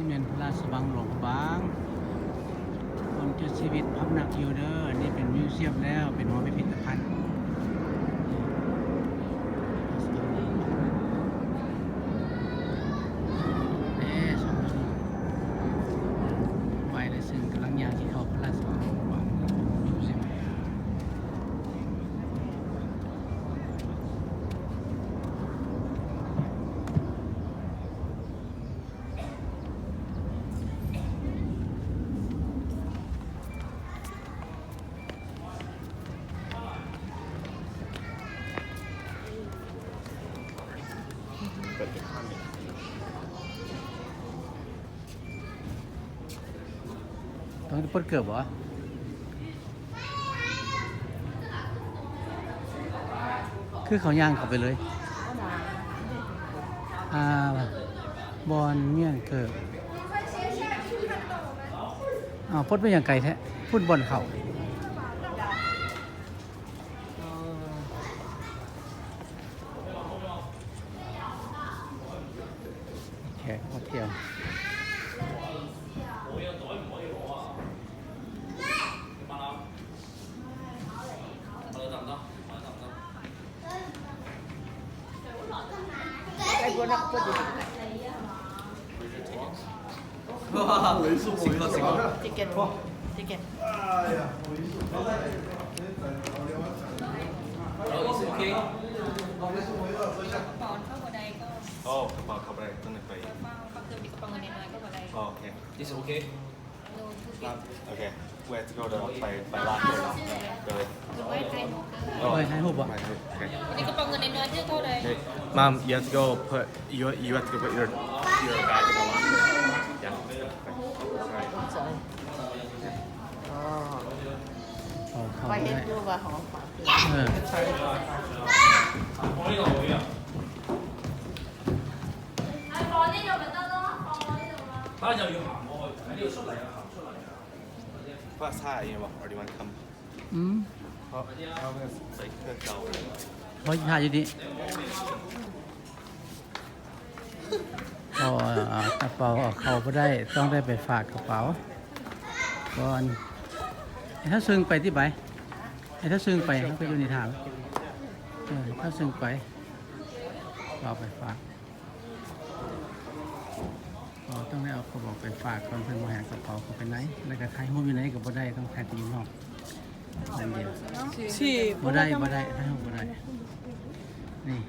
ແມ່ນພະລາຊະວັງຫຼວງພະບາງ. ຄົນຈະຊີວິດພຳນັກຢູ່ເດີ. ອັນນີ້ເປັນມິວຊຽມແລ້ວ ເປັນຫໍພິພິທະພັນ. ເດ້ ສອງຄົນໄປແລ້ວ ຊຶ່ງກຳລັງຍ່າງຊິເຂົ້າພະລາຊະວັງຫຼວງພະບາງ. ຕ້ອງໄດ້ປົດເກີບບໍ່? ຄືເຂົາຍ່າງເຂົ້າໄປເລີຍ. ອ່າ ບ່ອນມ້ຽນເກີບ. ອ້າວ ປົດໄປຫຍັງໄກແທ້? ພຸ້ນບ່ອນເຂົ້າ. ແຂກມາທ່ຽວ. ໂອ້ ກະເປົາເຂົ້າບໍ່ໄດ້ ຕ້ອງໄດ້ໄປ. ໂອເຄ. It's okay. ໂອເຄ ເວດໂກເດີ ໄປ ໄປລາກເດີ ເດີ. ໄປຖ່າຍຮູບບໍ່? ໄປຖ່າຍຮູບ ໂອເຄ. ອັນນີ້ກະເປົາເງິນນ້ອຍໆ ຖືກເທົ່າໃດ? Mom, you have to go put, you, you have to go put your, your bag in the locker. Yeah. Sorry. ອໍ ເຂົ້າໄປເຮັດຢູ່ວ່າ ເອີ. ອືມ ເພາະ ເພາະຖ້າຢູ່ນີ້ ເພາະວ່າກະເປົາເອົາເຂົ້າບໍ່ໄດ້ ຕ້ອງໄດ້ໄປຝາກກະເປົາກ່ອນ. ໃຫ້ທ້າວຊຶງໄປຕິ ໄປ ໃຫ້ທ້າວຊຶງໄປ ເຮົາກະຢູ່ນີ້ຖ້າ. ເອີ ທ້າວຊຶງໄປ ເອົາໄປຝາກ. ເຮົາຕ້ອງໄດ້ເອົາກະເປົາໄປຝາກກ່ອນ ເພິ່ນບໍ່ໃຫ້ເອົາກະເປົາເຂົ້າໄປໃນ ແລ້ວກະຖ່າຍຮູບຢູ່ໃນກະບໍ່ໄດ້ ຕ້ອງຖ່າຍແຕ່ຢູ່ນອກຢ່າງດຽວ. ບໍ່ໄດ້ ບໍ່ໄດ້ ຖ່າຍຮູບບໍ່ໄດ້. ນີ້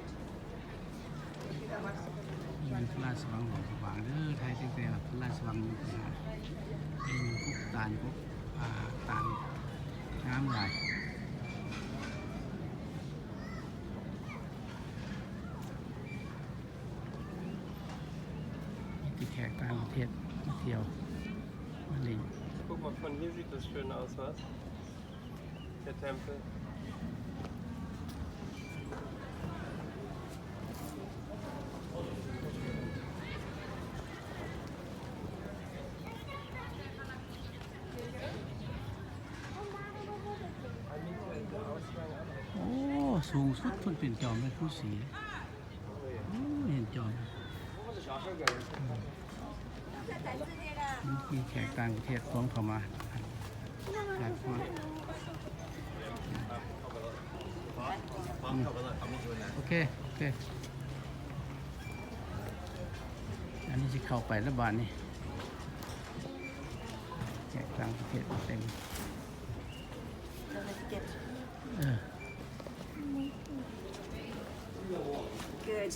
ແມ່ນພະລາຊະວັງຫຼວງພະບາງເດີ ຖ່າຍຕັ້ງແຕ່ພະລາຊະວັງ ເປັນພວກຕານ ພວກ ອ່າ ຕານງາມຫຼາຍ. ມີແຕ່ແຂກຕ່າງປະເທດມາທ່ຽວມາຫຼິ້ນ. Guck mal, von hier sieht das schön aus, was? Der Tempel. ໂອ້ ສູງສຸດເພິ່ນເປັນຈອມແມ່ນພູສີ ໂອ້ ເຫັນຈອມ. ອືມ ມີແຂກຕ່າງປະເທດພວມເຂົ້າມາຫຼາຍຄົນ. ອືມ ໂອເຄ ໂອເຄ ອັນນີ້ຊິເຂົ້າໄປແລ້ວບາດນີ້ ແຂກຕ່າງປະເທດເຕັມ. ເອີ Good.